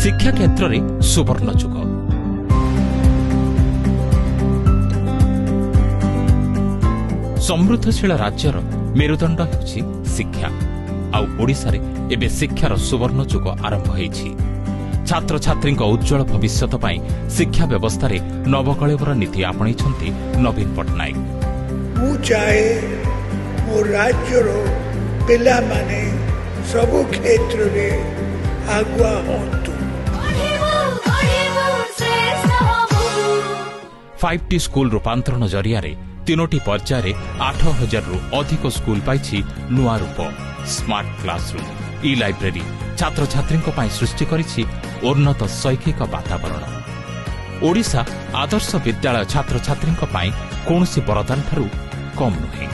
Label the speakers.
Speaker 1: ଶିକ୍ଷା କ୍ଷେତ୍ରରେ ସୁବର୍ଣ୍ଣ ଯୁଗ। ସମୃଦ୍ଧଶୀଳ ରାଜ୍ୟର ମେରୁଦଣ୍ଡ ହେଉଛି ଶିକ୍ଷା। ଆଉ ଓଡ଼ିଶାରେ ଏବେ ଶିକ୍ଷାର ସୁବର୍ଣ୍ଣ ଯୁଗ ଆରମ୍ଭ ହୋଇଛି। ଛାତ୍ରଛାତ୍ରୀଙ୍କ ଉଜ୍ଜ୍ୱଳ ଭବିଷ୍ୟତ ପାଇଁ ଶିକ୍ଷା ବ୍ୟବସ୍ଥାରେ ନବକଳେବର ନୀତି ଆପଣେଇଛନ୍ତି ନବୀନ ପଟ୍ଟନାୟକ।
Speaker 2: ମୁଁ ଚାହେଁ ମୋ ରାଜ୍ୟର ପିଲାମାନେ ସବୁ କ୍ଷେତ୍ରରେ ଆଗୁଆ ହୁଅନ୍ତୁ।
Speaker 1: 5ଟି ସ୍କୁଲ ରୂପାନ୍ତରଣ ଜରିଆରେ 3ଟି ପର୍ଯ୍ୟାୟରେ 8,000ରୁ ଅଧିକ ସ୍କୁଲ ପାଇଛି ନୂଆ ରୂପ। ସ୍ମାର୍ଟ କ୍ଲାସରୁମ୍, ଇ ଲାଇବ୍ରେରୀ ଛାତ୍ରଛାତ୍ରୀଙ୍କ ପାଇଁ ସୃଷ୍ଟି କରିଛି ଉନ୍ନତ ଶୈକ୍ଷିକ ବାତାବରଣ। ଓଡ଼ିଶା ଆଦର୍ଶ ବିଦ୍ୟାଳୟ ଛାତ୍ରଛାତ୍ରୀଙ୍କ ପାଇଁ କୌଣସି ବରଦାନଠାରୁ କମ୍ ନୁହେଁ।